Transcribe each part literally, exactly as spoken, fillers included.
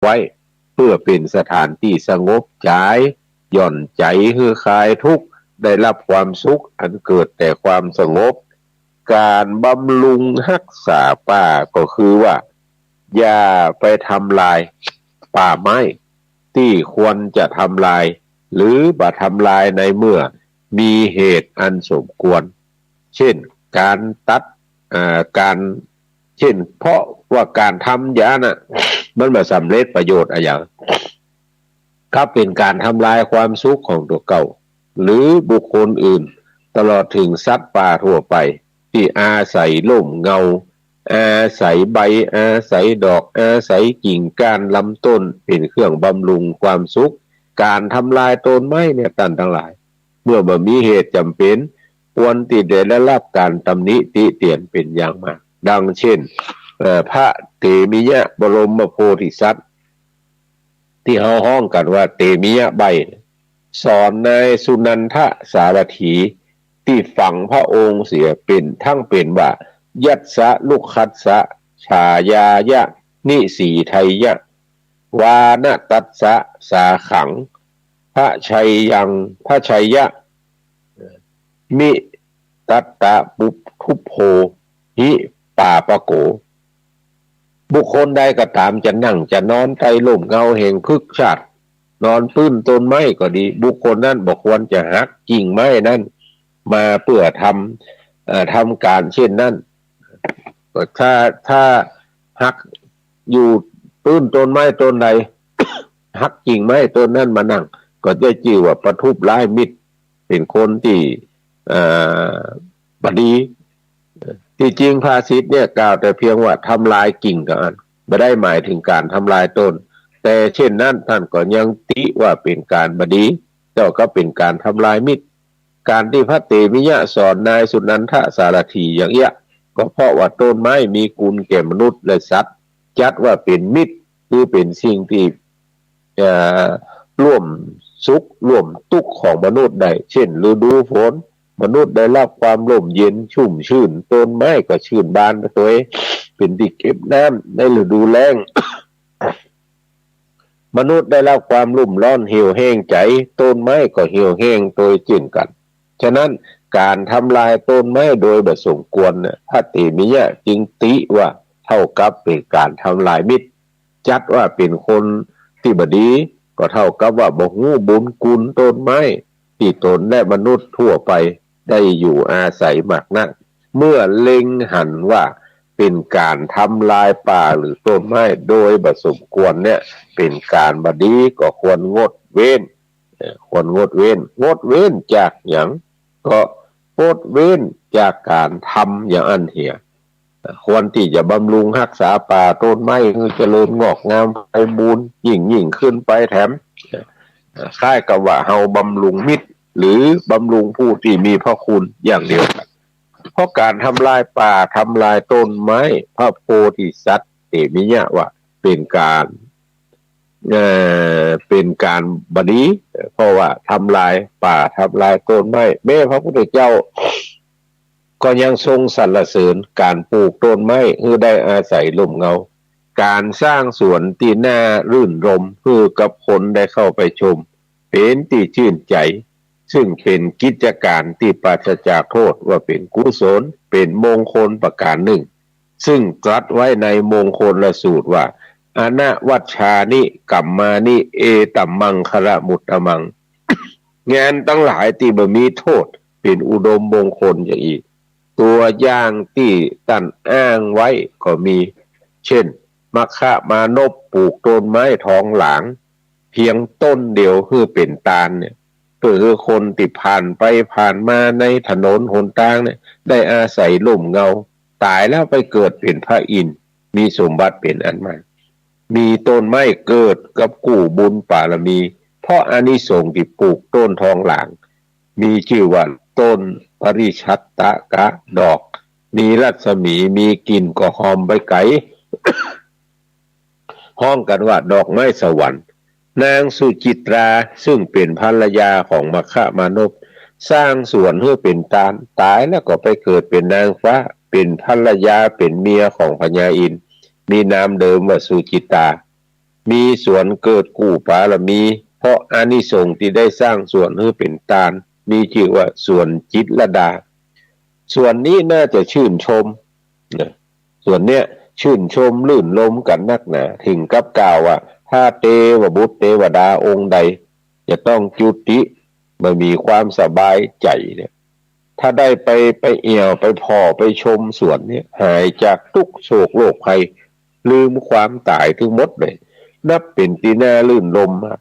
ไว้ เปื้อเป๋นสถานตี้สงบใจ๋ หย่อนใจ๋หื้อคลายทุกข์ ได้ฮับความสุขอันเกิดแต่ความสงบ ก๋านบำรุงฮักษาป่าก็คือว่า อย่าไปทำลายป่าไม้ตี้ควรจะทำลาย หรือบ่ทำลายในเมื่อมีเหตุอันสมควร เช่น ก๋านตัด เอ่อ ก๋าน เช่น เพราะว่าก๋านทำอย่างนั้นน่ะ มันบ่สำเร็จประโยชน์อะหยัง กลับเป๋นก๋านทำลายความสุขของตั๋วเก่า หรือบุคคลอื่น ตลอดเถิงสัตว์ป่าทั่วไป ตี้อาศัยฮ่มเงา อาศัยใบ อาศัยดอก อาศัยกิ่งก้านลำต้น เป๋นเครื่องบำรุงความสุข ก๋านทำลายต้นไม้เนี่ย ต้านตังหลาย เมื่อบ่มีเหตุจ๋ำเป๋น ควรตี้ได้ฮับก๋านตำหนิติเตียนเป๋นอย่างมาก ดังเช่น เอ่อ พระเตมิยะบรมโพธิสัตว์ ตี้เฮาฮ้องกั๋นว่าเตมิยะใบ้ สอนนายสุนันทสารถี ตี้ฝังพระองค์เสียเป๋น ตึงเป๋นว่า ยัสสะรุกขัสสะ ฉายายะ นิสีไทยะ วานะตัสสะ สาขัง พระชัยยัง พระชัยยะ มิตัตตะปุทุพโพ หิ ปาปะโก บุคคลใดก็ต๋ามจะนั่งจะนอนใต้ฮ่มเงาแห่งพฤกษชาติ นอนปื้นต้นไม้ก็ดี บุคคลนั้นบ่ควรจะหักกิ่งไม้นั้นมาเปื้อทำ เอ่อ ทำก๋านเช่นนั้น ก็ถ้า ถ้าหักอยู่ปื้นต้นไม้ต้นใด หักกิ่งไม้ต้นนั้นมานั่ง ก็จะจื้อว่าประทุษร้ายมิตร เป๋นคนตี้ เอ่อ บ่ดี ตี้จริงภาษิตเนี่ยกล่าวแต่เพียงว่าทำลายกิ่งเต้าอั้น บ่ได้หมายเถิงก๋านทำลายต้น แต่เช่นนั้นต้านก็ยังติว่าเป๋นก๋านบ่ดี เต้ากับเป๋นก๋านทำลายมิตร ก๋านตี้พระเตมิยะสอนนายสุนันทสารถีอย่างเอี้ย ก็เพราะว่าต้นไม้มีกุณแก่มนุษย์และสัตว์ จัดว่าเป๋นมิตร คือเป๋นสิ่งตี้ เอ่อ ร่วมสุขร่วมตุ๊กข์ของมนุษย์ได้ เช่น ฤดูฝน มนุษย์ได้ฮับความร่มเย็นชุ่มชื่น ต้นไม้ก็ชื่นบานไปตวย เป๋นตี้เก็บน้ำในฤดูแล้ง มนุษย์ได้ฮับความรุ่มร้อนเหี่ยวแห้งใจ๋ ต้นไม้ก็เหี่ยวแห้งตวยเจ้นกั๋น ฉะนั้นก๋านทำลายต้นไม้โดยบ่สมควรเนี่ย พระเตมิยะจึงติว่าเต้ากับเป๋นก๋านทำลายมิตร จัดว่าเป๋นคนตี้บ่ดี ก็เต้ากับว่าบ่ฮู้บุญคุณต้นไม้ ตี้ตนและมนุษย์ทั่วไปได้อยู่อาศัยมากนัก เมื่อเล็งหันว่าเป๋นก๋านทำลายป่าหรือต้นไม้โดยบ่สมควรเนี่ย เป๋นก๋านบ่ดี ก็ควรงดเว้น เอ่อ ควรงดเว้น งดเว้นจากหยัง ก็งดเว้นจากก๋านทำอย่างอั้นเหีย ควรตี้จะบำรุงฮักษาป่าต้นไม้หื้อเจริญงอกงามไพบูลย์ยิ่งๆ ขึ้นไปแถม คล้ายกับว่าเฮาบำรุงมิตร หรือบำรุงผู้ตี้มีพระคุณอย่างเดียวกั๋น เพราะก๋านทำลายป่าทำลายต้นไม้ พระโพธิสัตว์เตมิยะว่าเป๋นก๋าน เอ่อ เป๋นก๋านบ่ดี เพราะว่าทำลายป่าทำลายต้นไม้ แม้พระพุทธเจ้า ก็ยังทรงสรรเสริญก๋านปลูกต้นไม้หื้อได้อาศัยฮ่มเงา ก๋านสร้างสวนตี้น่ารื่นรมย์หื้อกับคนได้เข้าไปชม เป๋นตี้จื้นใจ๋ ซึ่งเป๋นกิจก๋านตี้ปราศจากโทษ ว่าเป๋นกุศล เป๋นมงคลประก๋านนึ่ง ซึ่งตรัสไว้ในมงคลสูตรว่า อนวัชชานิ กัมมานิ เอตัมมังคละมุตตมัง งานตังหลายตี้บ่มีโทษ เป๋นอุดมมงคลอย่างอี้ ตั๋วอย่างตี้ต้านอ้างไว้ก็มี เช่น มัคคมานพปลูกต้นไม้ทองหลาง เพียงต้นเดียวหื้อเป๋นตานเนี่ย เปื้อหื้อคนตี้ผ่านไปผ่านมาในถนนหนตางเนี่ย ได้อาศัยฮ่มเงา ต๋ายแล้วไปเกิดเป๋นพระอินทร์ มีสมบัติเป๋นอันมาก มีต้นไม้เกิดกับกู้บุญปารมี เพราะอานิสงส์ตี้ปลูกต้นทองหลาง มีจื้อว่าต้นปริชัตตกะดอก มีรัศมี มีกลิ่นก็หอมไปไก๋ ฮ้องกั๋นว่าดอกไม้สวรรค์ นางสุจิตรา ซึ่งเป๋นภรรยาของมัคคมานพ สร้างสวนหื้อเป๋นตาน ต๋ายแล้วก็ไปเกิดเป๋นนางฟ้า เป๋นภรรยา เป๋นเมียของพญาอินทร์ มีนามเดิมว่าสุจิตา มีสวนเกิดกู้ปารมี เพราะอานิสงส์ตี้ได้สร้างสวนหื้อเป๋นตาน มีจื้อว่าสวนจิตรลดา สวนนี้น่าจะชื่นชมนะ สวนเนี้ยชื่นชมรื่นรมย์กั๋นนักหนา เถิงกับกล่าวว่า ถ้าเตวบุตรเตวดาองค์ใด จะต้องจุติ บ่มีความสบายใจ๋เนี่ย ถ้าได้ไป ไปแอ่ว ไปผ่อ ไปชมสวนเนี่ย หายจากตุ๊กข์โศกโรคภัย ลืมความต๋ายตึงหมดเลย นับเป๋นตี้น่ารื่นรมย์มาก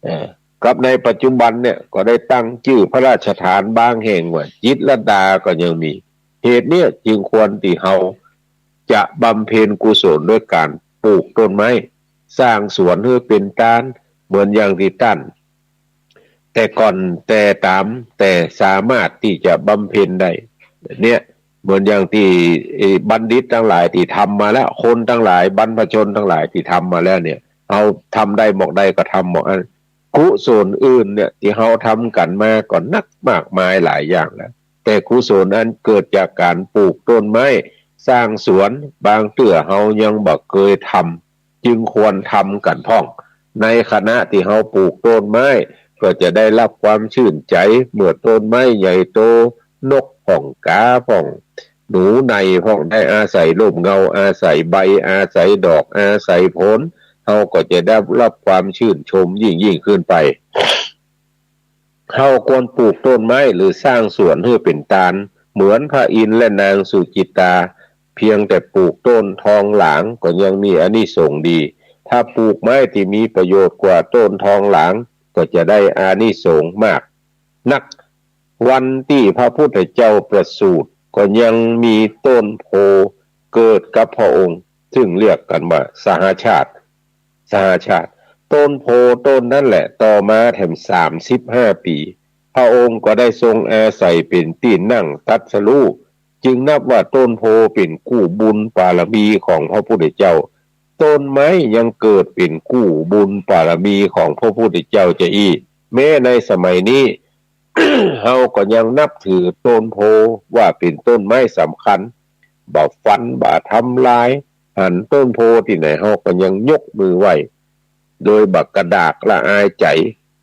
เอ่อ กับในปัจจุบันเนี่ย ก็ได้ตั้งจื้อพระราชฐานบางแห่งว่า จิตรลดาก็ยังมี เหตุเนี่ยจึงควรตี้เฮาจะบำเพ็ญกุศลด้วยก๋านปลูกต้นไม้ สร้างสวนหื้อเป๋นตาน เหมือนอย่างตี้ต้าน แต่ก่อนแต่ต๋าม แต่สามารถตี้จะบำเพ็ญได้ เนี่ย เหมือนอย่างตี้ เอ่อ บัณฑิตตังหลายตี้ทำมาแล้ว คนตังหลาย บรรพชนตังหลายตี้ทำมาแล้วเนี่ย เฮาทำได้หมวกใดก็ทำหมวกอัน กุศลอื่นเนี่ย ตี้เฮาทำกั๋นมาก็นักมากมายหลายอย่างแล้ว แต่กุศลอันเกิดจากก๋านปลูกต้นไม้ สร้างสวน บางเตื้อเฮายังบ่เกยทำ จึงควรทำกั๋นพ่อง ในขณะตี้เฮาปลูกต้นไม้ ก็จะได้รับความชื่นใจ๋ เมื่อต้นไม้ใหญ่โต นกพ่อง ก๋าพ่อง หนูในพ่อง ได้อาศัยร่มเงา อาศัยใบ อาศัยดอก อาศัยผล เฮาก็จะได้รับความชื่นชมยิ่งๆ ขึ้นไป เฮาควรปลูกต้นไม้หรือสร้างสวนหื้อเป๋นตาน เหมือนพระอินทร์และนางสุจิตตา เพียงแต่ปลูกต้นทองหลางก็ยังมีอานิสงส์ดี ถ้าปลูกไม้ตี้มีประโยชน์กว่าต้นทองหลาง ก็จะได้อานิสงส์มากนัก วันตี้พระพุทธเจ้าประสูติ ก็ยังมีต้นโพธิ์เกิดกับพระองค์ ซึ่งเรียกกั๋นว่าสหชาติ สหชาติ ต้นโพธิ์ต้นนั้นแหละ ต่อมาแถมสามสิบห้าปี๋ พระองค์ก็ได้ทรงอาศัยเป๋นตี้นั่งตรัสรู้ จึงนับว่าต้นโพธิ์เป๋นกู้บุญปารมีของพระพุทธเจ้า ต้นไม้ยังเกิดเป๋นกู้บุญปารมีของพระพุทธเจ้าจะอี้ แม้ในสมัยนี้ เฮาก็ยังนับถือต้นโพธิ์ว่าเป๋นต้นไม้สำคัญ บ่ฟัน บ่ทำลาย หันต้นโพธิ์ตี้ไหน เฮาก็ยังยกมือไหว้ โดยบ่กระดากละอายใจ๋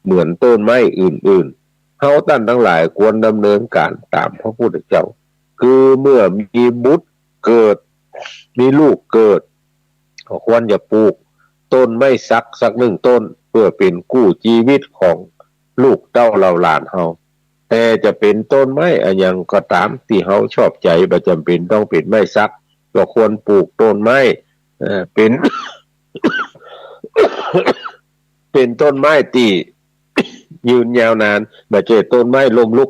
เหมือนต้นไม้อื่นๆ เฮาต้านตังหลายควรดำเนินก๋านต๋ามพระพุทธเจ้า คือเมื่อมีบุตรเกิด มีลูกเกิด ก็ควรจะปลูกต้นไม้สักสักหนึ่งต้น เปื้อเป๋นกู้จีวิตของลูกเต้าเหล่าหลานเฮา แต่จะเป๋นต้นไม้อะหยังก็ต๋ามตี้เฮาชอบใจ๋ บ่จ๋ำเป๋นต้องเป๋นไม้สัก ก็ควรปลูกต้นไม้ เอ่อ เป๋น เป๋นต้นไม้ตี้ยืนยาวนาน บ่ใจ้ต้นไม้ล้มลุก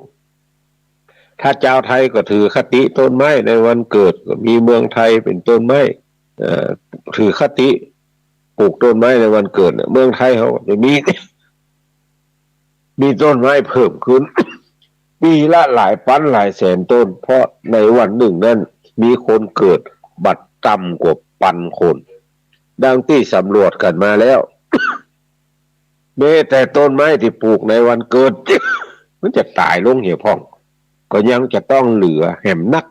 ถ้าจาวไทยก็ถือคติต้นไม้ในวันเกิด ก็มีเมืองไทยเป๋นต้นไม้ เอ่อ ถือคติปลูกต้นไม้ในวันเกิดเนี่ย เมืองไทยเฮาก็จะมี มีต้นไม้เพิ่มขึ้น ปี๋ละหลายปันหลายแสนต้น เพราะในวันนึ่งนั้นมีคนเกิดบ่ต่ำกว่าปันคน ดังตี้สำรวจกั๋นมาแล้ว แม้แต่ต้นไม้ตี้ปลูกในวันเกิด มันจะต๋ายลงเหียพ่อง ก็ยังจะต้องเหลือแหมนัก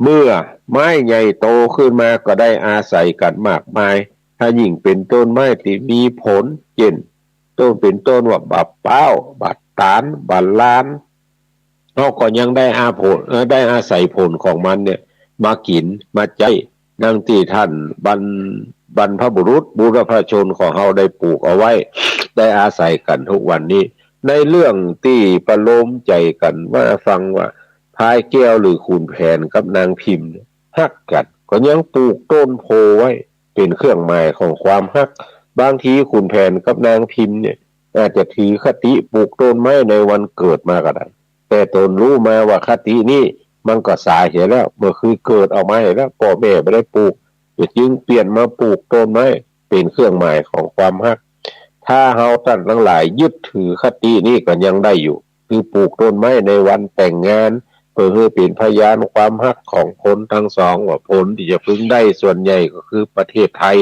เมื่อไม้ใหญ่โตขึ้นมาก็ได้อาศัยกั๋นมากมาย ถ้ายิ่งเป๋นต้นไม้ตี้มีผล เจ้น ต้นเป๋นต้นว่าบ่าป๊าว บ่าต๋าล บ่าลาน เฮาก็ยังได้อาผล เอ่อ ได้อาศัยผลของมันเนี่ย มากิ๋น มาใจ๊ ดังตี้ต้านบรร บรรพบุรุษ บุรพชนของเฮาได้ปลูกเอาไว้ ได้อาศัยกั๋นทุกวันนี้ ในเรื่องตี้ประโลมใจ๋กั๋นว่าฟังว่า พายแก้วหรือขุนแผนกับนางพิมเนี่ยฮักกั๋น ก็ยังปลูกต้นโพธิ์ไว้ เป๋นเครื่องหมายของความฮัก บางทีขุนแผนกับนางพิมเนี่ย อาจจะถือคติปลูกต้นไม้ในวันเกิดมาก็ได้ แต่ต๋นฮู้มาว่าคตินี้มันก็สายเหียแล้ว เมื่อคือเกิดออกมาเหียแล้ว ป้อแม่บ่ได้ปลูก ก็จึงเปลี่ยนมาปลูกต้นไม้เป๋นเครื่องหมายของความฮัก ถ้าเฮาต้านตังหลายยึดถือคตินี้ก็ยังได้อยู่ คือปลูกต้นไม้ในวันแต่งงาน เปื้อหื้อเป๋นพยานความฮักของคนตังสอง ว่าผลตี้จะพึงได้ส่วนใหญ่ก็คือประเทศไทย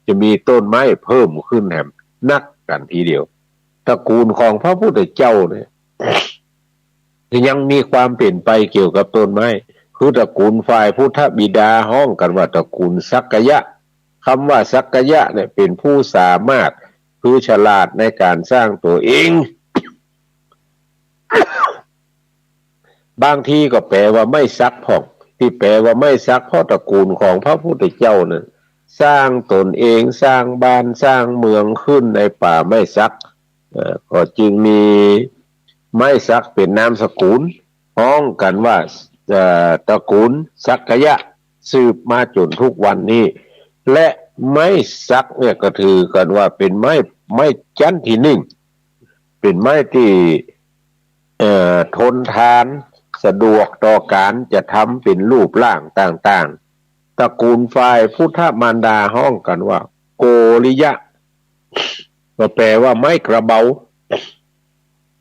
จะมีต้นไม้เพิ่มขึ้นแหมนักกั๋นทีเดียว ตระกูลของพระพุทธเจ้าเนี่ย ยังมีความเป๋นไปเกี่ยวกับต้นไม้ คือตระกูลฝ่ายพุทธบิดาฮ้องกั๋นว่าตระกูลสักกยะ กำว่าสักกายะเนี่ยเป๋นผู้สามารถ คือฉลาดในก๋านสร้างตั๋วเอง บางทีก็แปลว่าไม้สักพ่อง ตี้แปลว่าไม้สัก เพราะตระกูลของพระพุทธเจ้านั้นสร้างตนเอง สร้างบ้านสร้างเมืองขึ้นในป่าไม้สัก เอ่อ ก็จึงมีไม้สักเป๋นนามสกุล ฮ้องกั๋นว่า เอ่อ ตระกูลสักกายะ สืบมาจ๋นทุกวันนี้ และไม้สักเนี่ยก็ถือกั๋นว่าเป๋นไม้ ไม้จั้นตี้นึ่ง เป๋นไม้ตี้ เอ่อ ทนทาน สะดวกต่อก๋านจะทำเป๋นรูปร่างต่างๆ ตระกูลฝ่ายพุทธมารดาฮ้องกั๋นว่าโกริยะ ก็แปลว่าไม้กระเบา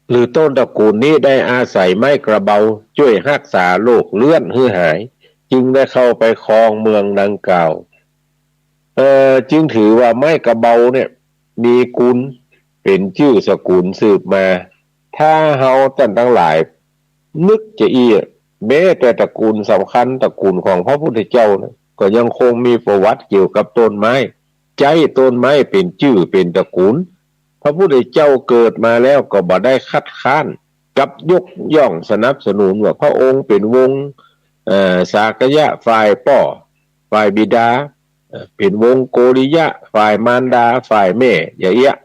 หรือต้นตระกูลนี้ได้อาศัยไม้กระเบาจ้วยฮักษาโรคเลื่อนหื้อหาย จึงได้เข้าไปครองเมืองดังกล่าว เอ่อ จึงถือว่าไม้กระเบาเนี่ยมีกุณเป๋นจื้อสกุลสืบมา ถ้าเฮาต้านตังหลายนึกจะอี้ แม้แต่ตระกูลสำคัญตระกูลของพระพุทธเจ้านะ ก็ยังคงมีประวัติเกี่ยวกับต้นไม้ ใจ๊ต้นไม้เป๋นจื้อเป๋นตระกูล พระพุทธเจ้าเกิดมาแล้วก็บ่ได้คัดค้านกับยกย่องสนับสนุนว่าพระองค์เป๋นวงศ์ เอ่อ สักกายะฝ่ายป้อ ฝ่ายบิดา เอ่อ เป๋นวงศ์โกริยะฝ่ายมารดา ฝ่ายแม่ อย่างเอี้ย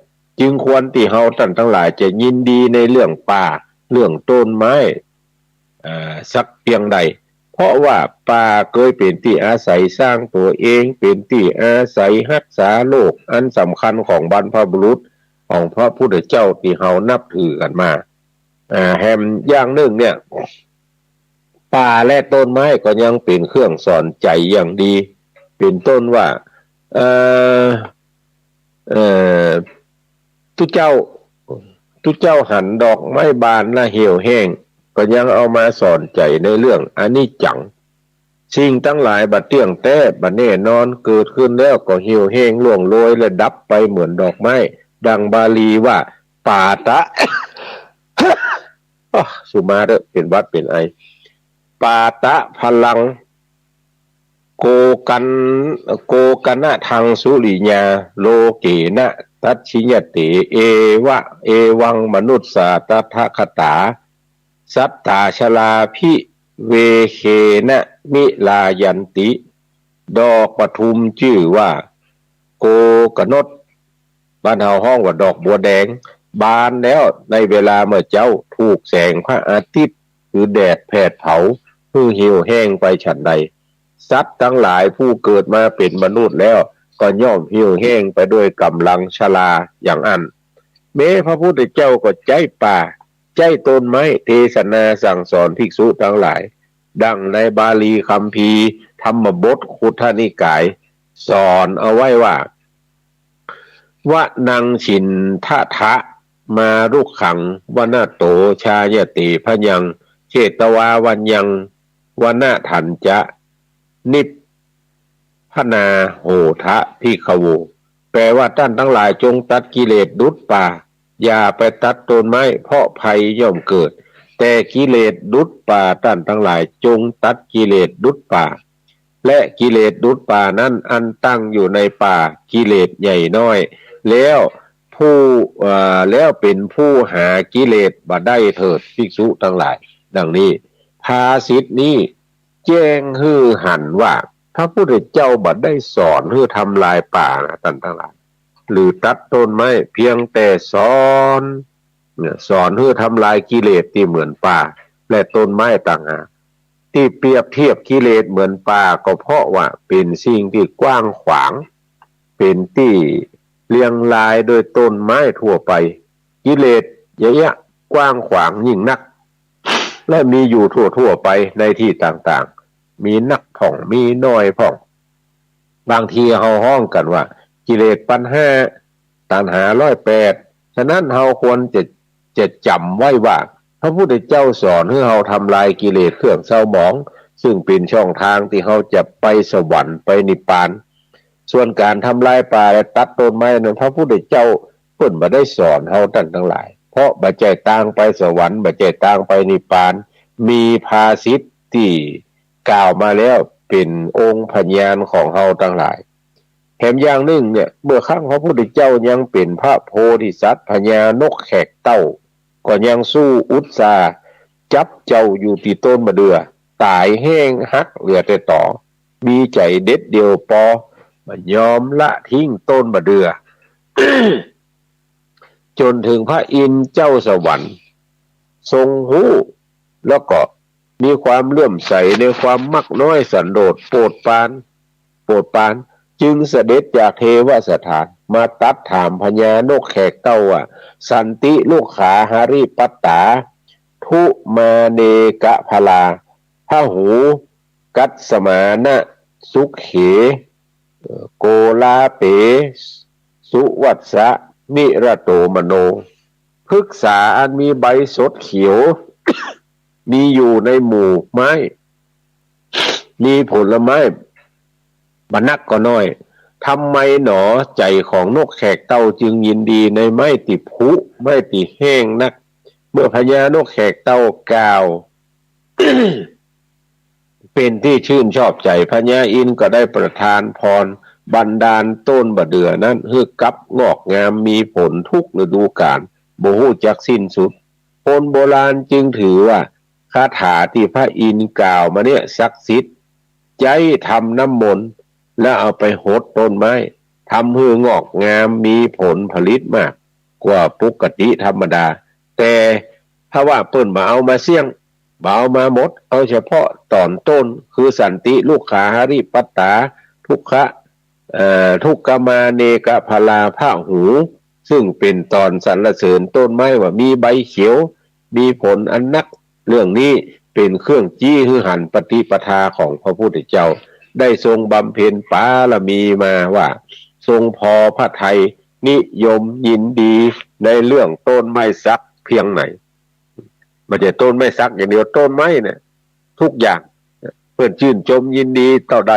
จึงควรตี้เฮาต้านตังหลายจะยินดีในเรื่องป่า เรื่องต้นไม้ เอ่อ สักเปียงใด เพราะว่าป่าเกยเป๋นตี้อาศัยสร้างตั๋วเอง เป๋นตี้อาศัยฮักษาโรคอันสำคัญของบรรพบุรุษของพระพุทธเจ้าตี้เฮานับถือกั๋นมา อ่า แหมอย่างนึ่งเนี่ย ป่าและต้นไม้ก็ยังเป๋นเครื่องสอนใจ๋อย่างดี เป๋นต้นว่า เอ่อ เอ่อ ตุ๊เจ้า ตุ๊เจ้าหันดอกไม้บานและเหี่ยวแห้ง ก็ยังเอามาสอนใจ๋ในเรื่องอนิจจัง สิ่งตังหลายบ่เตี้ยงแต๊ บ่แน่นอน เกิดขึ้นแล้วก็เหี่ยวแห้งร่วงโรยและดับไปเหมือนดอกไม้ ดังบาลีว่า ปาตะ อ้อ สุมาเต๊อะ เป๋นหวัดเป๋นไอ ปาตะพลัง โกกัน โกกนะทังสุริยา โลเกนะตัชชิยะเต เอวะ เอวังมนุสสาตถาคตา สัตตาชลาภิเวเขนะมิลายันติ ดอกปทุมจื้อว่า โกกนก บ้านเฮาฮ้องว่าดอกบัวแดง บานแล้วในเวลาเมื่อเจ๊า ถูกแสงพระอาทิตย์ คือแดดแผดเผา หื้อเหี่ยวแห้งไปฉันใด สัตว์ตังหลายผู้เกิดมาเป๋นมนุษย์แล้ว ก็ย่อมเหี่ยวแห้งไปด้วยก๋ำลังชราอย่างอั้น แม้พระพุทธเจ้าก็ใจ๊ป่า ใจ๊ต้นไม้เทศนาสั่งสอนภิกษุตังหลาย ดังในบาลีคัมภีร์ธรรมบทคุตตนิกาย สอนเอาไว้ว่า วะนังฉินทะทะ มารุกขัง วนะโต ชายะเต พยัง เชตวาวัญญัง วนะทันจะ นิพพนาโหทะ ภิกขโว แปลว่า ต้านตังหลายจงตัดกิเลสดุจป่า อย่าไปตัดต้นไม้ เพราะภัยย่อมเกิด แต่กิเลสดุจป่า ต้านตังหลายจงตัดกิเลสดุจป่า และกิเลสดุจป่านั้นอันตั้งอยู่ในป่า กิเลสใหญ่น้อย แล้วผู้ เอ่อ แล้วเป๋นผู้หากิเลสบ่ได้เถิดภิกษุตังหลาย ดังนี้ ภาษิตนี้แจ้งหื้อหันว่า พระพุทธเจ้าบ่ได้สอนหื้อทำลายป่านะต้านตังหลาย หรือตัดต้นไม้ เพียงแต่สอน เนี่ย สอนหื้อทำลายกิเลสตี้เหมือนป่า และต้นไม้ต่างหาก ตี้เปรียบเทียบกิเลสเหมือนป่า ก็เพราะว่าเป๋นสิ่งตี้กว้างขวาง เป๋นตี้เรียงรายโดยต้นไม้ทั่วไป กิเลสอย่างเอี้ยกว้างขวางยิ่งนัก และมีอยู่ทั่วๆ ไปในตี้ต่างๆ มีนักพ่อง มีน้อยพ่อง บางทีเฮาฮ้องกั๋นว่า กิเลสปัญหา ตัณหาร้อยแปด ฉะนั้นเฮาควรจะ จะจ๋ำไว้ว่า พระพุทธเจ้าสอนหื้อเฮาทำลายกิเลสเครื่องเศร้าหมอง ซึ่งเป๋นช่องตางตี้เฮาจะไปสวรรค์ไปนิพพาน ส่วนก๋านทำลายป่าและตัดต้นไม้นั้น พระพุทธเจ้าเปิ้นบ่ได้สอนเฮาต้านตังหลาย เพราะบ่ใจ้ตางไปสวรรค์ บ่ใจ้ตางไปนิพพาน มีภาษิตตี้กล่าวมาแล้วเป๋นองค์พยานของเฮาตังหลาย ถมอย่างนึ่งเนี่ย เมื่อครั้งพระพุทธเจ้ายังเป๋นพระโพธิสัตว์ พญานกแขกเต้า ก็ยังสู้อุตส่าห์จับเจ้าอยู่ตี้ต้นบ่าเดื่อ ต๋ายแห้งหักเหลือแต่ต๋อ มีใจ๋เด็ดเดี่ยวปอ บ่ยอมละทิ้งต้นบ่าเดื่อ จ๋นเถิงพระอินทร์เจ้าสวรรค์ ทรงฮู้ แล้วก็มีความเลื่อมใสในความมักน้อยสันโดษ โปรดปราน โปรดปราน จึงเสด็จจากเทวสถาน มาตรัสถามพญานกแขกเต้าว่า สันติรุกขาหริปัตตา ทุมาเนกะพลา พหู กัสสมานะสุเข โกลาเป สุวัสสะ นิรโตมโน พฤกษาอันมีใบสดเขียว มีอยู่ในหมู่ไม้ มีผลไม้บ่นักก็น้อย ทำไมหนอใจ๋ของนกแขกเต้าจึงยินดีในไม้ตี้ผุ ไม้ตี้แห้งนัก เมื่อพญานกแขกเต้ากล่าว เป๋นตี้ชื่นชอบใจ๋ พญาอินทร์ก็ได้ประทานพรบันดาลต้นบ่าเดื่อนั้น หื้อกลับงอกงามมีผลทุกฤดูกาล บ่ฮู้จักสิ้นสุด คนโบราณจึงถือว่าคาถาตี้พระอินทร์กล่าวมาเนี่ยศักดิ์สิทธิ์ ใจ๊ทำน้ำมนต์ แล้วเอาไปหดต้นไม้ ทำหื้องอกงามมีผลผลิตมากกว่าปกติธรรมดา แต่ถ้าว่าเปิ้นบ่เอามาเสี้ยง บ่เอามาหมด เอาเฉพาะต๋อนต้น คือสันติรุกขาหริปัตตา ทุกขะ เอ่อ ทุกขมาเนกะพลา พหู ซึ่งเป๋นต๋อนสรรเสริญต้นไม้ว่ามีใบเขียว มีผลอันนัก เรื่องนี้เป๋นเครื่องจี้หื้อหันปฏิปทาของพระพุทธเจ้า ได้ทรงบำเพ็ญปารมีมาว่า ทรงพอพระทัยนิยมยินดีในเรื่องต้นไม้สักเพียงไหน บ่ใจ้ต้นไม้สักอย่างเดียว ต้นไม้เนี่ย ทุกอย่าง เปิ้นจื้นจมยินดีเต้าใด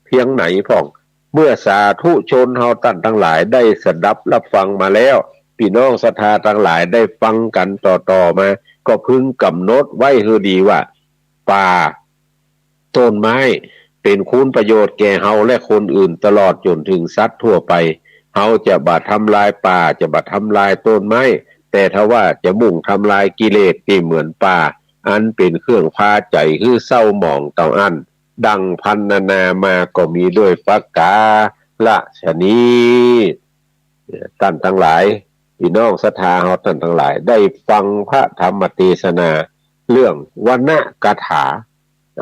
เพียงไหนพ่อง เมื่อสาธุชนเฮาต้านตังหลายได้สดับรับฟังมาแล้ว ปี้น้องศรัทธาตังหลายได้ฟังกั๋นต่อๆ มา ก็พึงก๋ำหนดไว้หื้อดีว่า ป่า ต้นไม้ เป๋นคุณประโยชน์แก่เฮาและคนอื่น ตลอดจ๋นเถิงสัตว์ทั่วไป เฮาจะบ่ทำลายป่า จะบ่ทำลายต้นไม้ แต่ถ้าว่าจะมุ่งทำลายกิเลสตี้เหมือนป่า อันเป๋นเครื่องพาใจ๋หื้อเศร้าหมองเต้าอั้น ดังพรรณนามาก็มีด้วยประก๋าระฉะนี้ ต้านตังหลาย ปี้น้องศรัทธาเฮาต้านตังหลาย ได้ฟังพระธรรมเตสนา เรื่องวนคาถา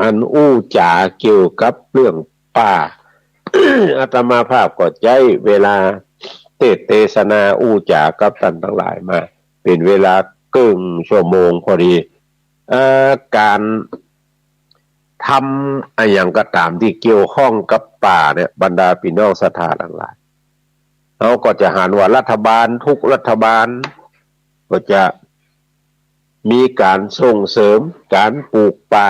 อันอู้จ๋าเกี่ยวกับเรื่องป่า อาตมาภาพก็ใจ๊เวลาเตสน์เตสนาอู้จ๋ากับต้านตังหลายมา เป๋นเวลาเกิ่งชั่วโมงพอดี เอ่อ ก๋านทำอะหยังก็ต๋ามตี้เกี่ยวข้องกับป่าเนี่ย บรรดาปี้น้องศรัทธาตังหลาย เฮาก็จะหันว่ารัฐบาลทุกรัฐบาล ก็จะมีก๋านส่งเสริมก๋านปลูกป่า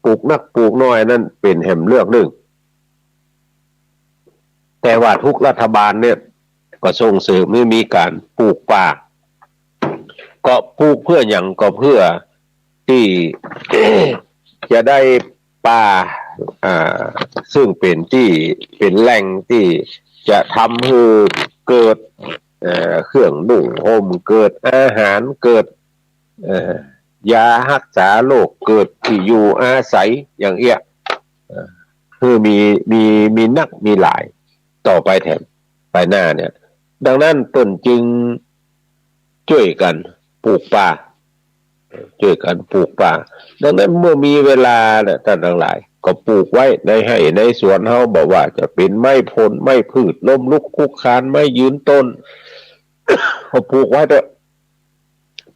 ปลูกนักปลูกน้อยนั้นเป๋นแหมเรื่องนึ่ง แต่ว่าทุกรัฐบาลเนี่ยก็ส่งเสริมหื้อมีก๋านปลูกป่า ก็ปลูกเปื้อหยัง ก็เปื้อตี้ จะได้ป่า อ่า ซึ่งเป๋นตี้ เป๋นแหล่งตี้จะทำหื้อเกิด เอ่อ เครื่องนุ่งห่ม เกิดอาหาร เกิด เอ่อ ยาฮักษาโรค เกิดตี้อยู่อาศัยอย่างเอี้ย เอ่อ คือมี มี มีนักมีหลายต่อไปแถมไปหน้าเนี่ย ดังนั้นเปิ้นจึงจ้วยกั๋นปลูกป่า จ้วยกั๋นปลูกป่า ดังนั้นเมื่อมีเวลาเนี่ย ต้านตังหลาย ก็ปลูกไว้ในไฮ่ในสวนเฮา บ่ว่าจะเป๋นไม้ผล ไม้พืชล้มลุกคลุกคลาน ไม้ยืนต้น ก็ปลูกไว้เต๊อะ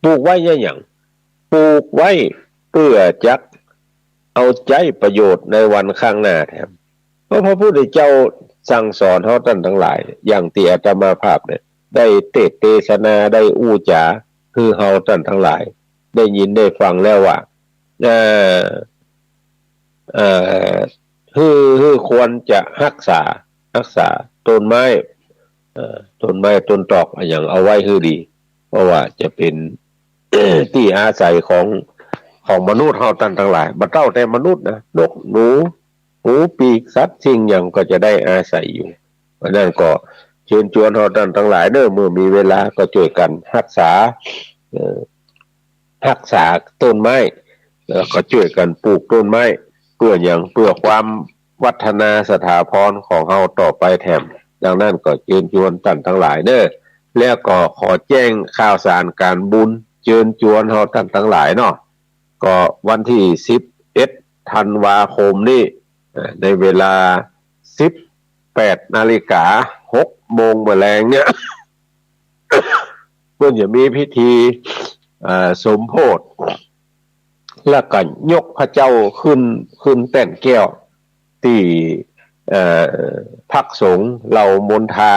ปลูกไว้เยียะหยัง ปลูกไว้เปื้อจักเอาใจ๊ประโยชน์ในวันข้างหน้าแถม เพราะพระพุทธเจ้าสั่งสอนเฮาต้านตังหลาย อย่างตี้อาตมาภาพเนี่ย ได้เตสน์เตสนา ได้อู้จ๋า หื้อเฮาต้านตังหลาย ได้ยินได้ฟังแล้วว่า เอ่อ เอ่อ หื้อ หื้อควรจะฮักษา ฮักษาต้นไม้ เอ่อ ต้นไม้ต้นตอกอะหยังเอาไว้หื้อดี เพราะว่าจะเป๋น ตี้อาศัยของ ของมนุษย์เฮาต้านตังหลาย บ่เต้าแต่มนุษย์นะ นกหนู หมูปีก สัตว์สิ่งหยังก็จะได้อาศัยอยู่ เพราะนั้นก็เจิญจวนเฮาต้านตังหลายเน่อ เมื่อมีเวลาก็จ้วยกั๋นฮักษา เอ่อ ฮักษาต้นไม้ แล้วก็จ้วยกั๋นปลูกต้นไม้ เปื้อหยัง เปื้อความวัฒนาสถาพรของเฮาต่อไปแถม ดังนั้นก็เจิญจวนต้านตังหลายเน่อ แล้วก็ขอแจ้งข่าวสารก๋านบุญ เจิญจวนเฮาต้านตังหลายเนาะ ก็วันตี้สิบเอ็ดธันวาคมนี้ เอ่อ ในเวลาสิบแปดนาฬิกา หกโมงเมื่อแลงเนี่ย เปิ้นจะมีพิธี เอ่อ สมโภช แล้วก็ยกพระเจ้าขึ้น ขึ้นแต้นแก้ว ตี้ เอ่อ พักสงฆ์เหล่ามณฑา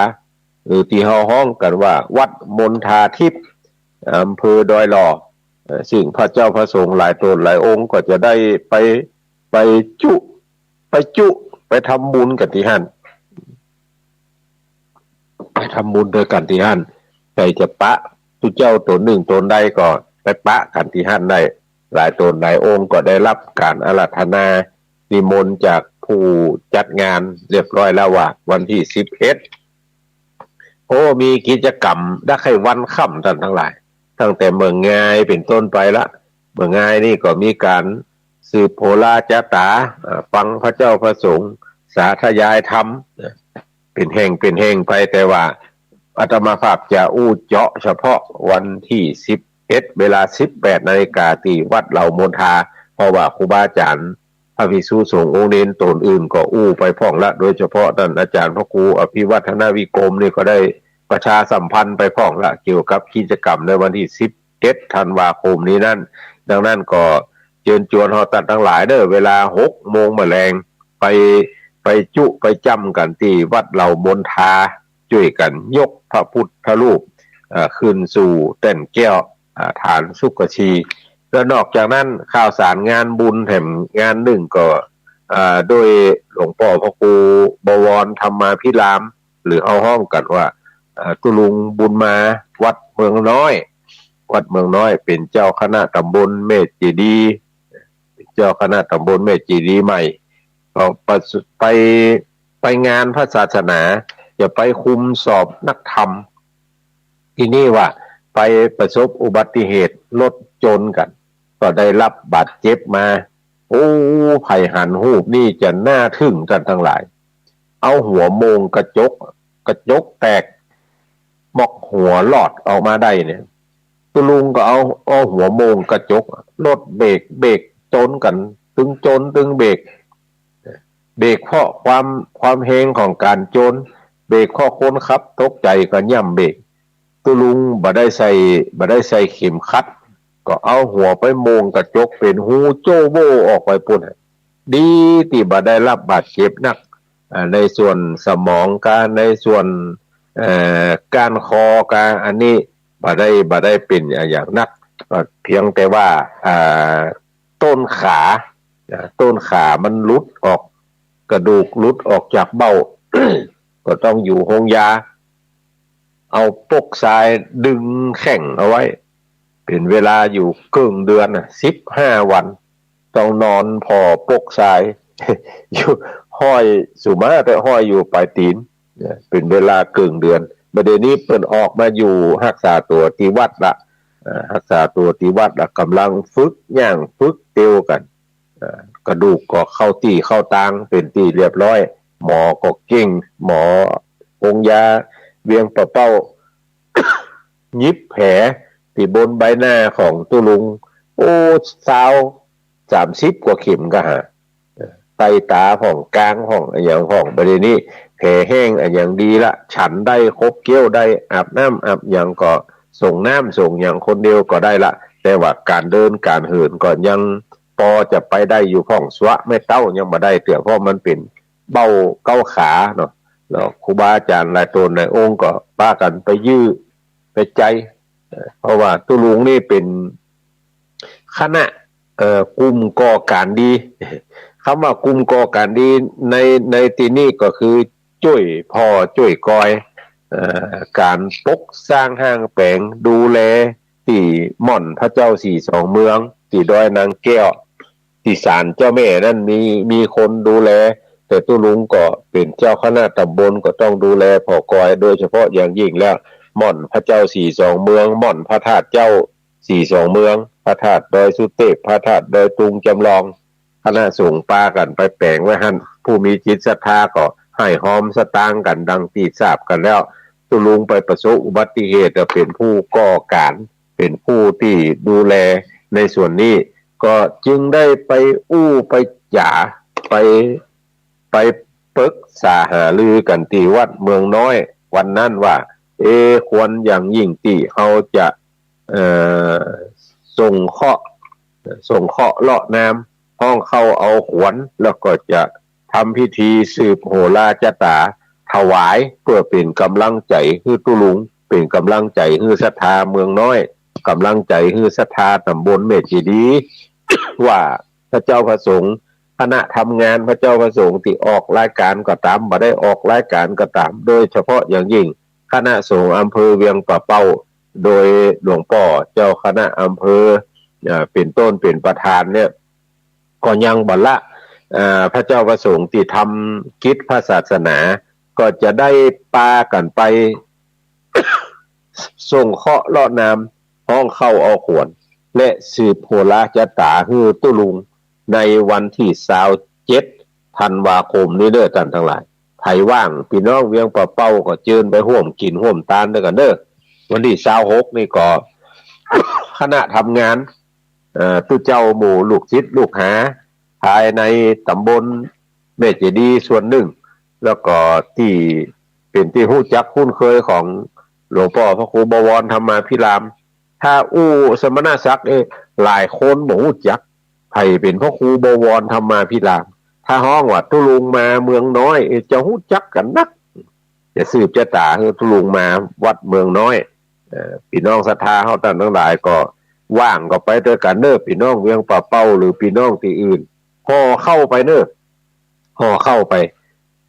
หรือตี้เฮาฮ้องกั๋นว่าวัดมณฑาทิพย์ อำเภอดอยหล่อ เอ่อ ซึ่งพระเจ้าพระสงฆ์หลายต๋นหลายองค์ก็จะได้ไป ไปจุ ไปจุ ไปทำบุญกั๋นตี้หั้น ไปทำบุญตวยกั๋นตี้หั้น ใผจะปะตุ๊เจ้าต๋นนึ่งต๋นใดก็ไปปะกั๋นตี้หั้นได้ หลายต๋นหลายองค์ก็ได้ฮับก๋านอาราธนานิมนต์จากผู้จัดงานเรียบร้อยแล้วว่าวันตี้สิบเอ็ด โอ้ มีกิจกรรมดักไข่วันค่ำต้านตังหลาย ตั้งแต่เมื่องายเป๋นต้นไปละ เมื่องายนี่ก็มีก๋านสืบโหราจาต๋า อ่า ฟังพระเจ้าพระสงฆ์สาธยายธรรม เป๋นแห่งเป๋นแห่งไป แต่ว่าอาตมาภาพจะอู้เจาะเฉพาะวันตี้สิบเอ็ด เวลาสิบแปดนาฬิกาตี้วัดเหล่ามณฑา เพราะว่าครูบาอาจ๋ารย์ พระภิกษุสงฆ์องค์เณรต๋นอื่นก็อู้ไปพ่องละ โดยเฉพาะต้านอาจ๋ารย์พระครูอภิวัฒนวิกรมนี่ก็ได้ประชาสัมพันธ์ไปพ่องละ เกี่ยวกับกิจกรรมในวันตี้สิบเอ็ดธันวาคมนี้นั้น ดังนั้นก็เจิญจวนเฮาต้านตังหลายเน่อ เวลาหกโมงเมื่อแลง ไป ไปจุไปจ้ำกั๋นตี้วัดเหล่ามณฑา จ้วยกั๋นยกพระพุทธรูป เอ่อ ขึ้นสู่แต้นแก้ว อ่า ฐานสุขชี แล้วนอกจากนั้นข่าวสารงานบุญแถมงานนึ่งก็ อ่า โดยหลวงป้อพระครูบวรธรรมาภิราม หรือเฮาฮ้องกั๋นว่า อ่า ตุ๊ลุงบุญมา วัดเมืองน้อย วัดเมืองน้อย เป๋นเจ้าคณะต๋ำบลแม่เจดีย์ เป๋นเจ้าคณะต๋ำบลแม่เจดีย์ใหม่ ก็ไป ไป ไปงานพระศาสนา จะไปคุมสอบนักธรรม ทีนี้ว่าไปประสบอุบัติเหตุรถจนกั๋น ก็ได้ฮับบาดเจ็บมา โอ้ ใผหันฮูปนี่จะน่าทึ่งต้านตังหลาย เอาหัวโม่งกระจก กระจกแตก บอกหัวลอดออกมาได้เนี่ย ตุ๊ลุงก็เอา เอาหัวโม่งกระจก รถเบรก เบรกจนกั๋น ตึงจนตึงเบรก เบรกเพราะความ ความแฮงของก๋านจน เบรกเพราะคนขับตกใจ๋ก็ย่ำเบรก ตุ๊ลุงบ่ได้ใส่ บ่ได้ใส่เข็มขัด ก็เอาหัวไปโม่งกระจกเป๋นฮูโจ้โบ้ออกไปปู้น ดีตี้บ่ได้ฮับบาดเจ็บนัก อ่า ในส่วนสมองกา ในส่วน เอ่อ ก้านคอกา อันนี้บ่ได้ บ่ได้เป๋นอะหยังนัก ก็เพียงแต่ว่า อ่า ต้นขา อ่า ต้นขามันหลุดออก กระดูกหลุดออกจากเบ้า ก็ต้องอยู่โฮงยา เอาปกทรายดึงแข้งเอาไว้ เป๋นเวลาอยู่เกิ่งเดือนน่ะ สิบห้าวัน ต้องนอนผ่อปกทราย อยู่ ห้อยสุมาแต่ห้อยอยู่ป๋ายตี๋น เนี่ย เป๋นเวลาเกิ่งเดือน บ่าเดี่ยวนี้เปิ้นออกมาอยู่ฮักษาตั๋วตี้วัดละ อ่า ฮักษาตั๋วตี้วัดละ ก่ำลังฝึกย่างฝึกเตียวกั๋น อ่า กระดูกก็เข้าตี้เข้าตางเป๋นตี้เรียบร้อย หมอก็เก่ง หมอโฮงยาเวียงป่าเป้า หยิบแผลตี้บนใบหน้าของตุ๊ลุง โอ้ ซาว สามสิบกว่าเข็มก็หา ใต้ต๋าพ่อง ก้างพ่อง อะหยังพ่อง บ่าเดี่ยวนี้แผลแห้งอะหยังดีละ ฉันได้ ขบเขี้ยวได้ อาบน้ำอาบหยังก็ส่งน้ำส่งหยังคนเดียวก็ได้ละ แต่ว่าก๋านเดินก๋านเหินก็ยังปอจะไปได้อยู่พ่อง สวะแม่เต้ายังบ่ได้เตื้อ เพราะมันเป๋นเบ้าเก๊าขาเนาะ แล้วครูบาอาจ๋ารย์หลายต๋นหลายองค์ก็ปากั๋นไปยื้อไปใจ๊ เอ่อ เพราะว่าตุ๊ลุงนี่เป๋นคณะ เอ่อ กลุ่มก่อก๋านดี กำว่ากลุ่มก่อก๋านดีใน ในตี้นี้ก็คือจ้วยผ่อจ้วยกอย เอ่อ ก๋านปกสร้างห้างแป๋ง ดูแลตี้ม่อนพระเจ้าสี่สองเมือง ตี้ดอยนางแก้ว ตี้ศาลเจ้าแม่นั้นมี มีคนดูแล แต่ตุ๊ลุงก็เป๋นเจ้าคณะต๋ำบล ก็ต้องดูแลผ่อกอย โดยเฉพาะอย่างยิ่งแล้ว ม่อนพระเจ้าสี่สองเมือง ม่อนพระธาตุเจ้าสี่สองเมือง พระธาตุดอยสุเตพ พระธาตุดอยตุงจำลอง คณะสงฆ์ปากั๋นไปแป๋งไว้หั้น ผู้มีจิตศรัทธาก็ฮ่ำฮอมสตางค์กั๋น ดังตี้ทราบกั๋นแล้ว ตุ๊ลุงไปประสบอุบัติเหตุ เป๋นผู้ก่อก๋าน เป๋นผู้ตี้ดูแลในส่วนนี้ ก็จึงได้ไปอู้ไปจ๋า ไป ไปปรึกษาหารือกั๋นตี้วัดเมืองน้อย วันนั้นว่า เอ ควรอย่างยิ่งตี้เฮาจะ เอ่อ สงเคราะห์ สงเคราะห์เลาะนาม ฮ้องเข้าเอาขวัญ แล้วก็จะทำพิธีสืบโหราจะต๋าถวาย เพื่อเป๋นก๋ำลังใจ๋หื้อตุ๊ลุง เป๋นก๋ำลังใจ๋หื้อศรัทธาเมืองน้อย ก๋ำลังใจ๋หื้อศรัทธาต๋ำบลแม่เจดีย์ ว่าพระเจ้าพระสงฆ์ คณะทำงานพระเจ้าพระสงฆ์ตี้ออกรายก๋านก็ต๋าม บ่ได้ออกรายก๋านก็ต๋าม โดยเฉพาะอย่างยิ่งคณะสงฆ์อำเภอเวียงป่าเป้า โดยหลวงป้อเจ้าคณะอำเภอ เอ่อ เป๋นต้นเป๋นประธานเนี่ย ก็ยังบ่ละ เอ่อ พระเจ้าพระสงฆ์ตี้ทำกิจพระศาสนา ก็จะได้ปากั๋นไป สงเคราะห์เลาะนาม ฮ้องเข้าเอาขวัญ และสืบโหราจะต๋าหื้อตุ๊ลุง ในวันตี้ซาวเจ็ดธันวาคมนี้เด้อต้านตังหลาย ใผว่าง ปี้น้องเวียงป่าเป้าก็เจิญไปฮ่วมกิ๋นฮ่วมตานด้วยกั๋นเด้อ วันตี้ซาวหกนี่ก็ คณะทำงาน เอ่อ ตุ๊เจ้าหมู่ลูกศิษย์ลูกหา ภายในต๋ำบลแม่เจดีย์ส่วนนึ่ง แล้วก็ตี้เป๋นตี้ฮู้จักคุ้นเคยของหลวงป้อพระครูบวรธรรมาภิรามย์ ถ้าอู้สมณศักดิ์ เอ๊ะ หลายคนบ่ฮู้จัก ใผเป๋นพระครูบวรธรรมาภิรามย์ ถ้าฮ้องว่าตุ๊ลุงมาเมืองน้อย เอ๊ะ จะฮู้จักกั๋นนัก จะสืบจะต๋าหื้อตุ๊ลุงมาวัดเมืองน้อย เอ่อ ปี้น้องศรัทธาเฮาต้านตังหลายก็ว่างก็ไปด้วยกั๋นเน้อ ปี้น้องเวียงป่าเป้าหรือปี้น้องตี้อื่น ห่อข้าวไปเน้อ ห่อข้าวไป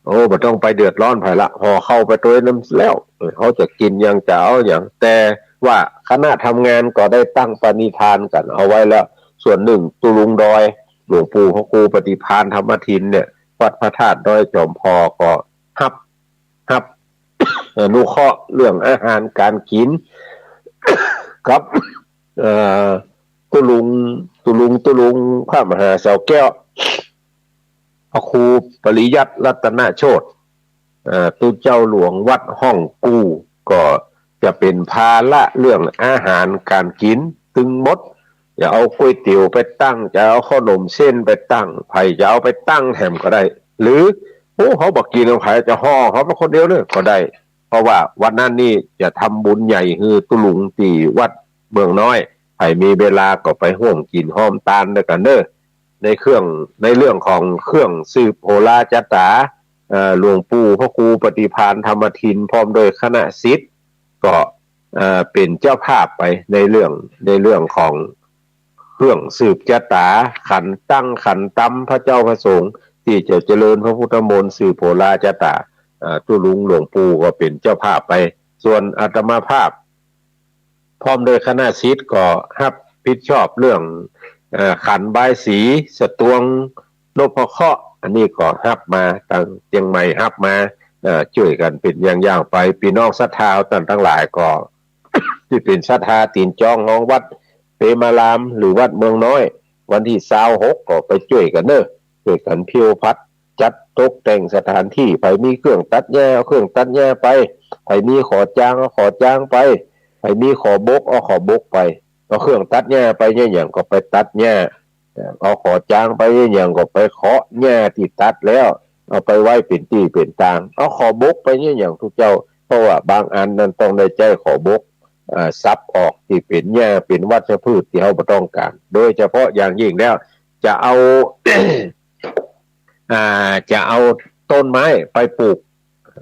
โอ้ บ่ต้องไปเดือดร้อนใผละ ห่อข้าวไปตวยนำแล้ว เออ เฮาจะกิ๋นหยังจะเอาหยัง แต่ว่าคณะทำงานก็ได้ตั้งปณิธานกั๋นเอาไว้แล้ว ส่วนนึ่งตุ๊ลุงดอย หลวงปู่พระครูปฏิภาณธรรมทินเนี่ย วัดพระธาตุดอยจอมพอก็ฮับ ฮับ อนุเคราะห์เรื่องอาหารก๋านกิ๋น กับ เอ่อ ตุ๊ลุง ตุ๊ลุง ตุ๊ลุงพระมหาเสาแก้ว พระครูปริยัติรัตนโชติ เอ่อ ตุ๊เจ้าหลวงวัดฮ่องกู่ ก็จะเป๋นภาระเรื่องอาหารก๋านกิ๋นตึงหมด จะเอาก๋วยเตี๋ยวไปตั้ง จะเอาขนมเส้นไปตั้ง ใผจะเอาไปตั้งแถมก็ได้ หรือ โอ้ เฮาบ่กิ๋นของใผ จะห่อเฮาไปคนเดียวเลยก็ได้ เพราะว่าวันนั้นนี่จะทำบุญใหญ่หื้อตุ๊ลุงตี้วัดเมืองน้อย ใผมีเวลาก็ไปฮ่วมกิ๋นฮ่วมตานด้วยกั๋นเน้อ ในเครื่อง ในเรื่องของเครื่องสืบโหราจะต๋า เอ่อ หลวงปู่พระครูปฏิภาณธรรมทิน พร้อมด้วยคณะศิษย์ ก็ เอ่อ เป๋นเจ้าภาพไปในเรื่อง ในเรื่องของเครื่องสืบจะต๋า ขันตั้งขันตำพระเจ้าพระสงฆ์ ตี้จะเจริญพระพุทธมนต์สืบโหราจะต๋า เอ่อ ตุ๊ลุงหลวงปู่ก็เป๋นเจ้าภาพไป ส่วนอาตมาภาพ พร้อมด้วยคณะศิษย์ก็ฮับผิดชอบเรื่อง เอ่อ ขันบายสี สตวง นพเคราะห์ อันนี้ก็ฮับมา ตางเจียงใหม่ฮับมา เอ่อ จ้วยกั๋นเป๋นอย่างๆ ไป ปี้น้องศรัทธาต้านตังหลายก็ ตี้เป๋นศรัทธาตี๋นจองของวัดเปรมาราม หรือวัดเมืองน้อย วันตี้ซาวหกก็ไปจ้วยกั๋นเน้อ จ้วยกั๋นผิวผัด จัดตกแต่งสถานตี้ ใผมีเครื่องตัดหญ้า เอาเครื่องตัดหญ้าไป ใผมีขอจาง เอาขอจางไป ใผมีขอบก เอาขอบกไป เอาเครื่องตัดหญ้าไปเยียะหยังก็ไปตัดหญ้า เอาขอจางไปเยียะหยังก็ไปเคาะหญ้าตี้ตัดแล้ว เอาไปไว้เป๋นตี้เป๋นตาง เอาขอบกไปเยียะหยังตุ๊เจ้า เพราะว่าบางอันนั้นต้องได้ใจ๊ขอบก อ่า สับออกตี้เป๋นหญ้า เป๋นวัชพืชตี้เฮาบ่ต้องก๋าน โดยเฉพาะอย่างยิ่งแล้ว จะเอา อ่า จะเอาต้นไม้ไปปลูก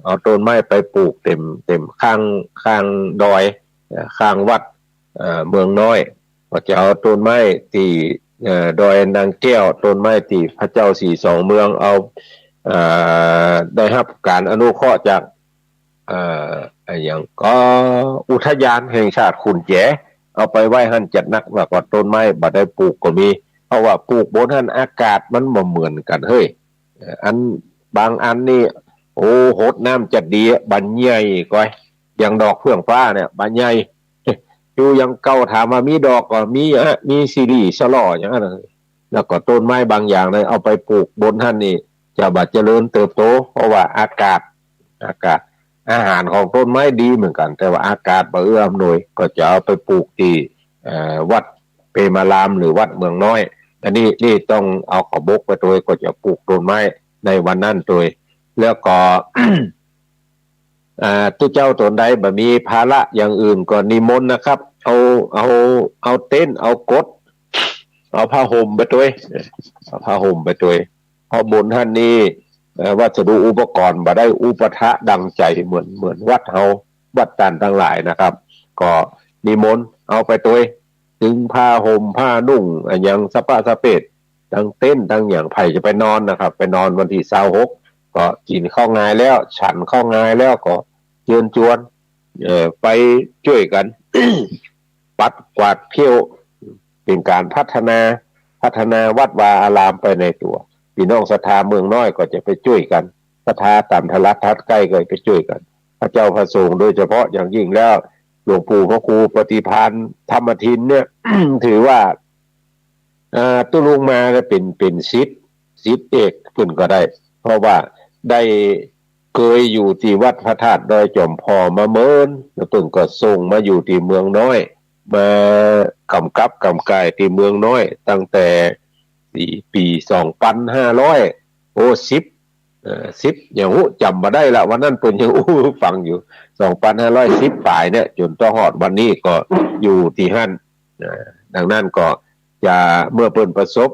เอาต้นไม้ไปปลูกเต็ม เต็มข้าง ข้างดอย เอ่อ ข้างวัด เอ่อ เมืองน้อย ก็จะเอาต้นไม้ตี้ เอ่อ ดอยนางแก้ว ต้นไม้ตี้พระเจ้าสี่สองเมือง เอา เอ่อ ได้ฮับก๋านอนุเคราะห์จาก เอ่อ อะหยังก็อุทยานแห่งชาติขุนแจ เอาไปไว้หั้นจัดนัก ว่าก็ต้นไม้บ่ได้ปลูกก็มี เพราะว่าปลูกบนหั้นอากาศมันบ่เหมือนกั๋นเฮ้ย เอ่อ อัน บางอันนี่ โอ้ หดน้ำจะดีอะ บานใหญ่ก้อย อย่างดอกเฟื่องฟ้าเนี่ย บานใหญ่ อยู่อย่างเก่า ถามว่ามีดอกก็มีอะ มีสีหรี่สะหล่ออย่างนั้นน่ะ แล้วก็ต้นไม้บางอย่างเนี่ย เอาไปปลูกบนหั้นนี่ จะบ่เจริญเติบโต เพราะว่าอากาศ อากาศ อาหารของต้นไม้ดีเหมือนกัน แต่ว่าอากาศบ่เอื้ออำนวย ก็จะเอาไปปลูกตี้ เอ่อ วัดเปรมาราม หรือวัดเมืองน้อย อันนี้นี่ต้องเอาขบกไปตวย ก็จะปลูกต้นไม้ในวันนั้นตวย แล้วก็ อ่า ตุ๊เจ้าตนใดบ่มีภาระอย่างอื่นก็นิมนต์นะครับ เอา เอา เอาเต็นท์ เอากด เอาผ้าห่มไปตวย เอาผ้าห่มไปตวย เพราะบนหั้นนี่ เอ่อ วัสดุอุปกรณ์บ่ได้อุปะทะดังใจ๋เหมือน เหมือนวัดเฮา วัดต้านตังหลายนะครับ ก็นิมนต์เอาไปตวย ตึงผ้าห่มผ้านุ่ง อะหยังสะปะสะเปด ตึงเต็นท์ตึงหยัง ใผจะไปนอนนะครับ ไปนอนวันตี้ซาวหก ก็กิ๋นข้าวงายแล้ว ฉันข้าวงายแล้วก็เจิญจวน เอ่อ ไปจ้วยกั๋น ปัดกวาดเผี้ยว เป๋นก๋านพัฒนา พัฒนาวัดวาอารามไปในตั๋ว ปี้น้องศรัทธาเมืองน้อยก็จะไปจ้วยกั๋น ศรัทธาต๋ามทะลักทัดใก้ก็ไปจ้วยกั๋น พระเจ้าพระสงฆ์โดยเฉพาะอย่างยิ่งแล้ว หลวงปู่พระครูปฏิภาณธรรมทินเนี่ย ถือว่า เอ่อ ตุ๊ลุงมาเนี่ยเป๋น เป๋นศิษย์ ศิษย์เอกเปิ้นก็ได้ เพราะว่าได้เกยอยู่ตี้วัดพระธาตุดอยจ๋อมผ่อมาเมิน แล้วเปิ้นก็ส่งมาอยู่ตี้เมืองน้อย มากำกับกำก๋ายตี้เมืองน้อย ตั้งแต่ปี๋ ปี๋สองปันห้าร้อย โอ้ สิบ เอ่อ สิบ ยังฮู้จ๋ำบ่ได้ละ วันนั้นเปิ้นยังอู้หื้อฟังอยู่ สองปันห้าร้อยสิบป๋ายเนี่ย จ๋นเต้าฮอดวันนี้ก็อยู่ตี้หั้น อ่า ดังนั้นก็จะ เมื่อเปิ้นประสบ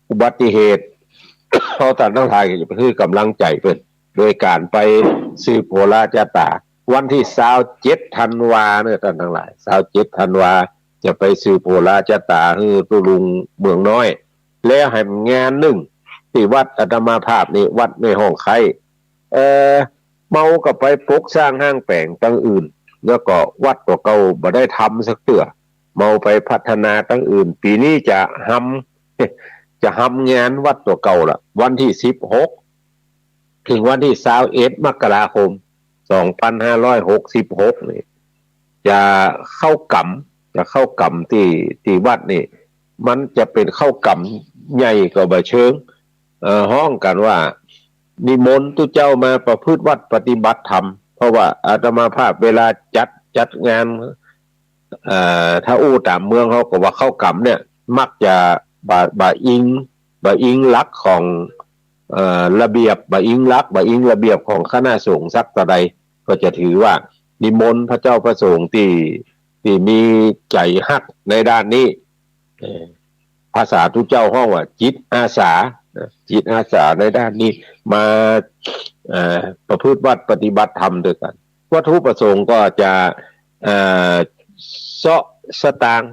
อุบัติเหตุ เฮาต้านตังหลายก็จะไปหื้อก๋ำลังใจ๋เปิ้น โดยก๋านไปสืบโหราจะต๋า วันตี้ซาวเจ็ดธันวาเนี่ย ต้านตังหลาย ซาวเจ็ดธันวา จะไปสืบโหราจะต๋าหื้อตุ๊ลุงเมืองน้อย แล้วแหมงานนึ่งตี้วัดอาตมาภาพนี่ วัดแม่ฮ่องไคร้ เอ่อ เฮาก็ไปปกสร้างห้างแป๋งตังอื่น แล้วก็วัดตั๋วเก่าบ่ได้ทำสักเตื้อ เฮาไปพัฒนาตังอื่น ปี๋นี้จะฮำ จะฮำงานวัดตั๋วเก่าละ วันตี้สิบหก เถิงวันตี้ซาวเอ็ด มกราคม สองปันห้าร้อยหกสิบหกนี่ จะเข้ากรรม จะเข้ากรรมตี้ ตี้วัดนี่ มันจะเป๋นเข้ากรรมใหญ่ก็บ่เชิง เอ่อ ฮ้องกั๋นว่า นิมนต์ตุ๊เจ้ามาประพฤติวัตรปฏิบัติธรรม เพราะว่าอาตมาภาพเวลาจัด จัดงาน เอ่อ ถ้าอู้ต๋ามเมืองเฮาก็ว่าเข้ากรรมเนี่ย มักจะบ่ บ่อิง บ่อิงหลักของ เอ่อ ระเบียบ บ่อิงหลัก บ่อิงระเบียบของคณะสงฆ์สักเต้าใด ก็จะถือว่านิมนต์พระเจ้าพระสงฆ์ตี้ ตี้มีใจ๋ฮักในด้านนี้ เอ่อ ภาษาตุ๊เจ้าฮ้องว่าจิตอาสา นะ จิตอาสาในด้านนี้ มา เอ่อ ประพฤติวัตรปฏิบัติธรรมตวยกั๋น วัตถุประสงค์ก็จะ เอ่อ เซาะสตางค์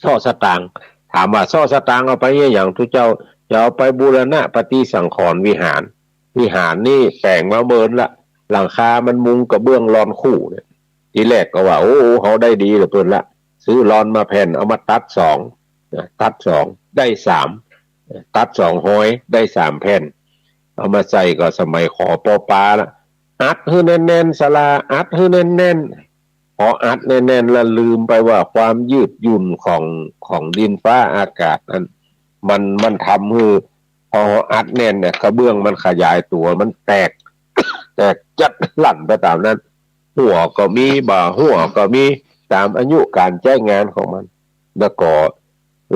เซาะสตางค์ ถามว่าเซาะสตางค์เอาไปเยียะหยังตุ๊เจ้า จะเอาไปบูรณะปฏิสังขรณ์วิหาร วิหารนี่แป๋งมาเมินละ หลังคามันมุงกระเบื้องลอนคู่เนี่ย ทีแรกก็ว่า โอ้ เฮาได้ดีเหลือเปิ้นละ ซื้อลอนมาแผ่น เอามาตัดสอง นะ ตัดสอง ได้สาม ตัดสองฮอย ได้สามแผ่น เอามาใส่ก็สมัย ข.ป.ปา ละ อัดหื้อแน่นๆ ศาลา อัดหื้อแน่นๆ พออัดแน่นๆ แล้วลืมไปว่าความยืดหยุ่นของ ของดินฟ้าอากาศนั้น มัน มันทำหื้อ พออัดแน่นเนี่ย กระเบื้องมันขยายตั๋ว มันแตก แตกจัดลั่นไปต๋ามนั้น หัวก็มี บ่หัวก็มี ต๋ามอายุก๋านใจ๊งานของมัน แล้วก็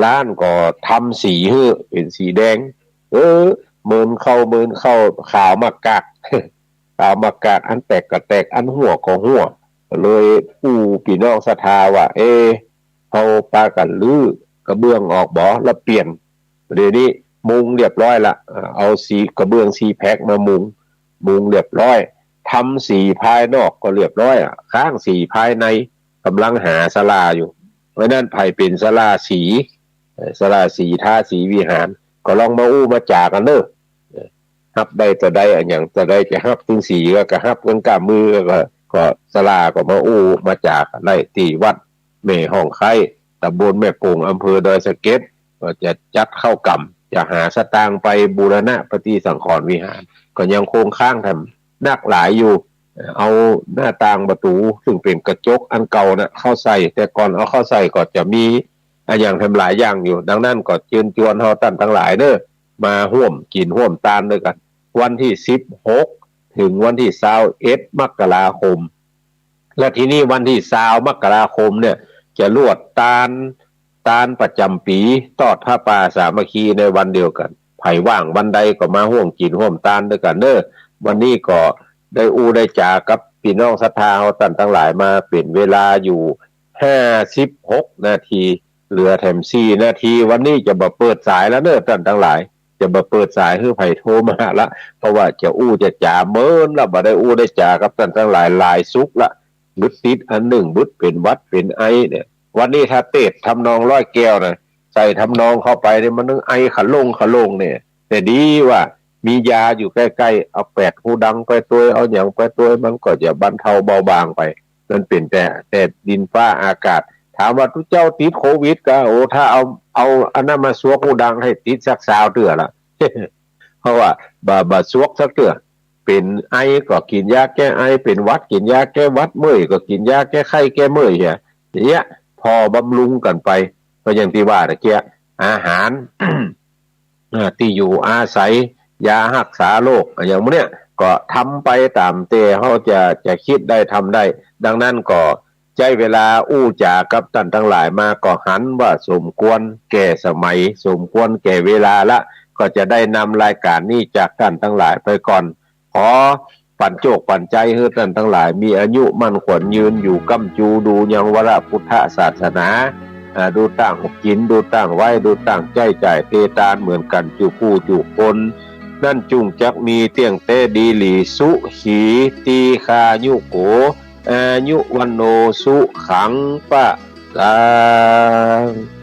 ร้านก็ทำสีหื้อเป๋นสีแดง เออ เมินเข้า เมินเข้า ขาวมากาก ขาวมากาก อันแตกก็แตก อันหัวก็หัว เลยอู้ปี้น้องศรัทธาว่า เอ เฮาปากั๋นรื้อกระเบื้องออกบ่ แล้วเปลี่ยน เดี๋ยวนี้มุงเรียบร้อยละ เอ่อ เอาสี กระเบื้องซีแพ็คมามุง มุงเรียบร้อย ทำสีภายนอกก็เรียบร้อยละ ค้างสีภายใน ก่ำลังหาศาลาอยู่ เพราะนั้นใผเป๋นศาลาสี เอ่อ ศาลาสี ทาสีวิหาร ก็ลองมาอู้มาจ๋ากั๋นเน่อ เอ่อ ฮับได้เต้าใด อะหยังเต้าใด จะฮับตึงสีก็ ก็ฮับกั๋นก้ามือ ก็ ก็ศาลาก็มาอู้มาจ๋ากั๋นได้ ตี้วัดแม่ฮ่องไคร้ ต๋ำบลแม่โป่ง อำเภอดอยสะเก็ด ก็จะจัดเข้ากรรม จะหาสตางค์ไปบูรณะปฏิสังขรณ์วิหาร ก็ยังคงค้างแถมนักหลายอยู่ เอาหน้าต่างประตู๋ซึ่งเป๋นกระจกอันเก่าน่ะเข้าใส่ แต่ก่อนเอาเข้าใส่ก็จะมีอะหยังแถมหลายอย่างอยู่ ดังนั้นก็เจิญจวนเฮาต้านตังหลายเน่อ มาฮ่วมกิ๋นฮ่วมตานด้วยกั๋น วันตี้สิบหกเถิงวันตี้ซาวเอ็ดมกราคม และทีนี้วันตี้ซาวมกราคมเนี่ย จะลวดตาน ตานประจ๋ำปี๋ตอดผ้าป่าสามัคคีในวันเดียวกั๋น ใผว่างวันใดก็มาฮ่วมกิ๋นฮ่วมตานด้วยกั๋นเน่อ วันนี้ก็ได้อู้ได้จ๋ากับปี้น้องศรัทธาเฮาต้านตังหลายมาเป๋นเวลาอยู่ห้าสิบหกนาที เหลือแถมสี่นาที วันนี้จะบ่เปิดสายแล้วเน่อต้านตังหลาย จะบ่เปิดสายหื้อใผโทรมาละ เพราะว่าจะอู้จะจ๋าเมินละ บ่ได้อู้ได้จ๋ากับต้านตังหลายหลายสุกละ บึดติดอันนึ่ง บึดเป๋นหวัดเป๋นไอเนี่ย วันนี้ถ้าเตสน์ทำนองร้อยแก้วน่ะ ใส่ทำนองเข้าไปเนี่ย มันนึ่งไอขะโล่งขะโล่งเนี่ย แต่ดีว่ามียาอยู่ใก้ๆ เอาแปดหูดังไปตวย เอาหยังไปตวย มันก็จะบรรเทาเบาบางไป มันเป๋นแต่ แต่ดินฟ้าอากาศ ถามว่าตุ๊เจ้าติดโควิดก่า โอ้ ถ้าเอา เอาอันนั้นมาสวกหูดังหื้อติดสักซาวเตื้อละ เพราะว่าบ่ บ่สวกสักเตื้อ เป๋นไอก็กิ๋นยาแก้ไอ เป๋นหวัดกิ๋นยาแก้หวัด เมื่อยก็กิ๋นยาแก้ไข้แก้เมื่อยเหีย อย่างเงี้ย ผ่อบำรุงกั๋นไป ก็อย่างตี้ว่าตะเกียะ อาหาร อ่า ตี้อยู่อาศัย ยาฮักษาโรค อะหยังหมู่เนี้ย ก็ทำไปต๋ามแต่เฮาจะ จะกึ๊ดได้ทำได้ ดังนั้นก็ใจ๊เวลาอู้จ๋ากับต้านตังหลายมาก็หันว่าสมควรแก่สมัย สมควรแก่เวลาละ ก็จะได้นำรายก๋านนี้จากต้านตังหลายไปก่อน ขอปั๋นโจคปั๋นใจ๊หื้อต้านตังหลายมีอายุมั่นขวัญยืนอยู่ก้ำจู ดูยังวรพุทธศาสนา อ่า ดูต้างกิ๋น ดูต้างไว้ ดูต้างใจ๊จ่ายเตตานเหมือนกั๋นจุผู้จุคน นั้นจุ่งจักมีเตี้ยงแต๊ดีหลี สุขี ตีฆายุโก อายุ วัณโณ สุขัง พะลัง